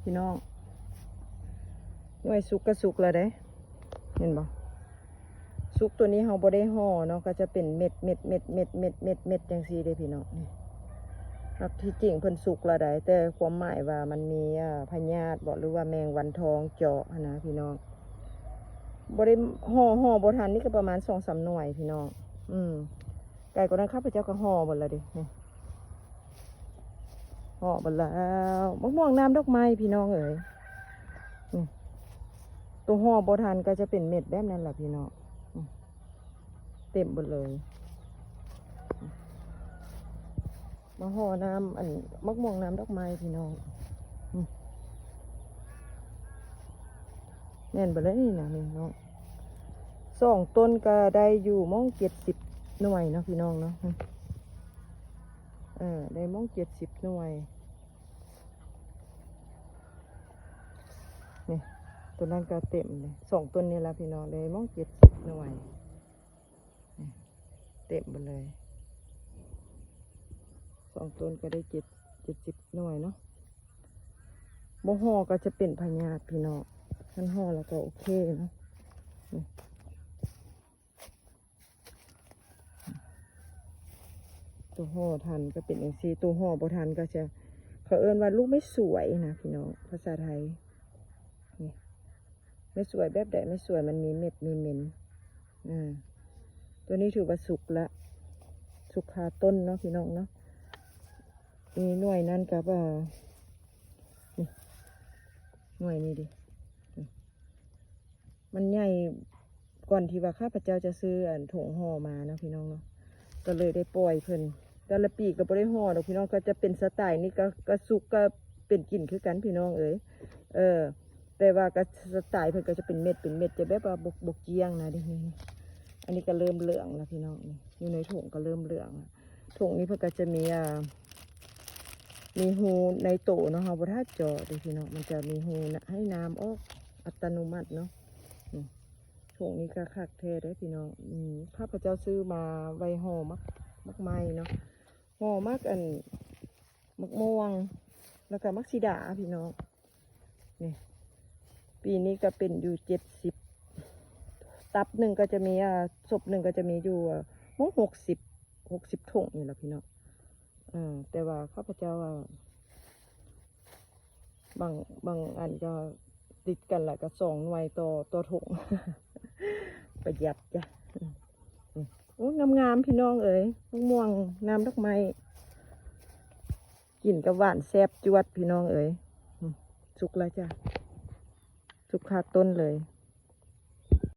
ພີ່ນ້ອງ ໜ່ວຍສຸກກໍສຸກແລ້ວເດ້ ເຫັນບໍ່? ສຸກຕົວນີ້ເຮົາບໍ່ໄດ້ຫໍ່ເນາະ ກໍຈະເປັນເມັດໆໆໆໆໆຈັ່ງຊີ້ເດ້ພີ່ນ້ອງ. ນີ້ ຮັກທີ່ຈິງເພິ່ນສຸກແລ້ວໃດ ແຕ່ຄວາມໝາຍວ່າມັນມີ ອ່າ ພະຍາດບໍ ຫຼືວ່າແມງວັນທອງເຈາະຫັ້ນນະພີ່ນ້ອງ. ບໍ່ໄດ້ຫໍ່ ຫໍ່ບໍ່ທັນ ນີ້ກໍປະມານສອງສາມໜ່ວຍພີ່ນ້ອງ. ອືມ ໄກກວ່ານັ້ນຂ້າພະເຈົ້າກໍຫໍ່ເບິດແລ້ວເດ້ ນີ້ ເຫາະເບິດແລ້ວ ໝາກມ່ວງນ້ຳດອກໄມ້ພີ່ນ້ອງເອີຍ. ອືມ ໂຕເຫາະບໍ່ທັນກໍຈະເປັນເມັດແບບນັ້ນລະພີ່ນ້ອງ. ອືມ ເຕັມເບິດເລີຍ. ມາເຫາະນ້ຳ ອັນ ໝາກມ່ວງນ້ຳດອກໄມ້ພີ່ນ້ອງ. ອືມ ແມ່ນເບິດເລີຍນີ້ນະ ນີ້ເນາະ ສອງຕົ້ນກໍໄດ້ຢູ່ໝ່ອງເຈັດສິບໜ່ວຍເນາະພີ່ນ້ອງເນາະ. ອືມ ເອີ ໄດ້ໝ່ອງເຈັດສິບໜ່ວຍ. ນີ້ ໂຕນັ້ນກໍເຕັມເລີຍ ສອງຕົ້ນນີ້ລະພີ່ນ້ອງ ໄດ້ໝ່ອງເຈັດສິບໜ່ວຍ. ນີ້ ເຕັມເບິດເລີຍ ສອງຕົ້ນກໍໄດ້ເຈັດ ເຈັດສິບໜ່ວຍເນາະ. ບໍ່ຫໍ່ກໍຈະເປັນພະຍາດພີ່ນ້ອງ ຄັນຫໍ່ແລ້ວກໍໂອເຄເນາະ. ນີ້ ໂຕຫໍ່ທັນກໍເປັນຈັ່ງຊີ້ ໂຕຫໍ່ບໍ່ທັນກໍຈະ ເຂົາເອີ້ນວ່າລູກໄມ້ສວຍນະພີ່ນ້ອງ ພາສາໄທ. ນີ້ ໄມ້ສວຍແບບໃດ? ໄມ້ສວຍມັນມີເມັດມີເມັນ. ອາ ຕົວນີ້ຖືວ່າສຸກລະ ສຸກຄາຕົ້ນເນາະພີ່ນ້ອງເນາະ. ມີໜ່ວຍນັ້ນກັບ ອາ ນີ້ ໜ່ວຍນີ້ເດ້ ນີ້ ມັນໃຫຍ່ກ່ອນທີ່ວ່າຂ້າພະເຈົ້າຈະຊື້ອັນຖົງຫໍ່ມາເນາະພີ່ນ້ອງເນາະ ກໍເລີຍໄດ້ປ່ອຍເພິ່ນ. ແຕ່ລະປີກໍບໍ່ໄດ້ຫໍ່ດອກພີ່ນ້ອງ ກໍຈະເປັນສະໄຕນີ້ ກໍ ກໍສຸກກໍເປັນກິນຄືກັນພີ່ນ້ອງເອີຍ. ເອີ ແຕ່ວ່າກໍສະໄຕເພິ່ນກໍຈະເປັນເມັດ ເປັນເມັດ ຈະແບບວ່າບໍ່ ບໍ່ກ້ຽງນະ. ນີ້ ນີ້ ອັນນີ້ກໍເລີ່ມເຫຼືອງແລ້ວພີ່ນ້ອງ ນີ້ ຢູ່ໃນຖົງກໍເລີ່ມເຫຼືອງແລ້ວ. ຖົງນີ້ເພິ່ນກໍຈະມີ ອ່າ ມີຮູໃນໂຕເນາະ ເຮົາບໍ່ຖ້າເຈາະເດ້ພີ່ນ້ອງ ມັນຈະມີຮູໃຫ້ນ້ຳອອກອັດຕະໂນມັດເນາະ. ນີ້ ຖົງນີ້ກໍຄັກແທ້ເດ້ພີ່ນ້ອງ. ອືມ ຂ້າພະເຈົ້າຊື້ມາໄວ້ຫໍ່ໝາກ ໝາກໄມ້ເນາະ ຫໍ່ໝາກ ອັນ ໝາກມ່ວງ ແລ້ວກໍໝາກສີດາພີ່ນ້ອງ. ນີ້ ປີນີ້ກໍເປັນຢູ່ເຈັດສິບ ຕັບໜຶ່ງກໍຈະມີ ອ່າ ສົບໜຶ່ງກໍຈະມີຢູ່ ອ່າ ໝ່ອງຫົກສິບ ຫົກສິບຖົງນີ້ລະພີ່ນ້ອງ. ເອີ ແຕ່ວ່າຂ້າພະເຈົ້າ ອ່າ ບາງ ບາງອັນກໍຕິດກັນລະ ກໍສອງໜ່ວຍຕໍ່ ຕໍ່ຖົງ ປະຢັດຈ້ະ. ອືມ ໂອ້ ງາມໆ ພີ່ນ້ອງເອີຍ ໝາກມ່ວງນ້ຳດອກໄມ້ ກິນກໍຫວານແຊບຈວດພີ່ນ້ອງເອີຍ. ອືມ ສຸກແລ້ວຈ້ະ ສຸກຄາຕົ້ນເລີຍ.